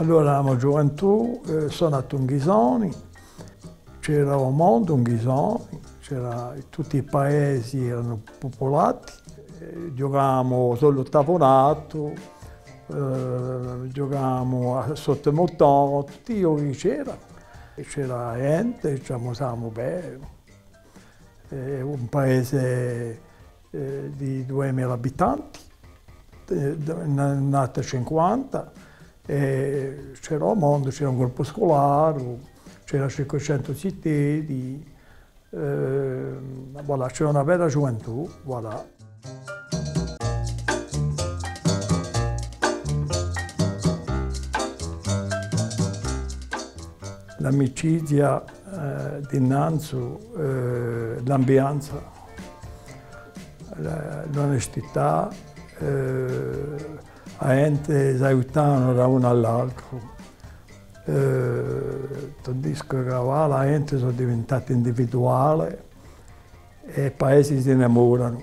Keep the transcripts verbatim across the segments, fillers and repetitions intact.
Allora, a mo ghjuventù, eh, sò natu in Ghisoni, c'era u mondu in Ghisoni, c'era, tutti i paesi eranu pupulati, eh, ghjucavamu solu à tavulattu, eh, ghjucavamu à sottu à u muttone, tutti i ghjochi c'era. C'era ghjente, ci amusavamu bè. Eh, un paese, eh, di dui mila abitanti, eh, n-, nati cinquanta, è c'era u mondu, c'era un gruppu sculare, c'era cinquecentu ziteddi, eh, voilà, c'era una bella ghjuventù, voilà. L'amicizia, eh, d'innanzu, eh, l'ambianza, la, l'onestità, eh, a ghjente s'aiutavanu da unu à l'altru. Eh, tandisca chì avà a ghjente sò diventati individuale è i paesi s'innamuranu.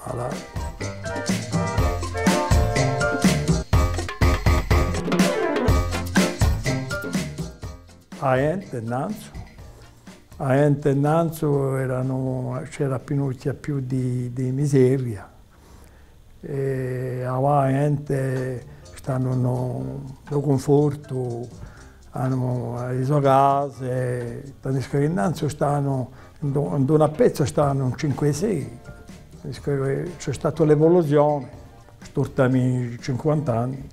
Voilà. A ghjente innanzu, a ghjente innanzu eranu, c'era pinuccia più di, di miseria. È avà a ghjente stanu in u, in u cunfortu, anu e so case, tandisca chì innanzu stanu, in, in una pezza stanu in cinque è sei. Tandisca chì ci hè stata l'evoluzione, st'ultimi cinquanta anni.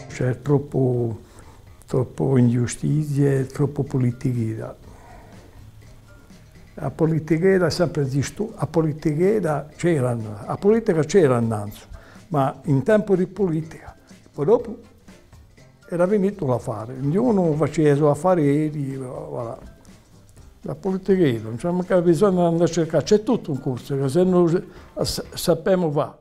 Ci hè troppu Troppu inghjustizia è troppu pulitichera. A pulitichera hè sempre esistiu, a pulitichera c'era, a pulitica c'era innanzu, ma in tempu di pulitica. Po dopu era finitu l'affare, ognunu facia i so affari, voilà. A pulitichera, ùn ci hè micca bisognu d'andà à circà, ci hè tuttu in Corsica, chì s'è no sa-, sapemu fà.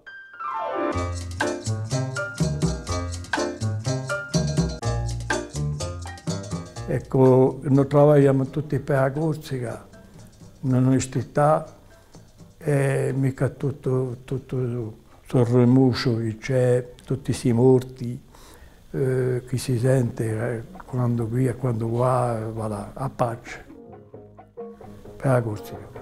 Eccu, no travagliemu tutti per a Corsica, in onestità, è micca tuttu, tuttu stu rimusciu chì ci hè, tutti sti morti, eh, chì si sente, eh, quandu quì è quandu quà, eh, voilà, a pace. Per a Corsica.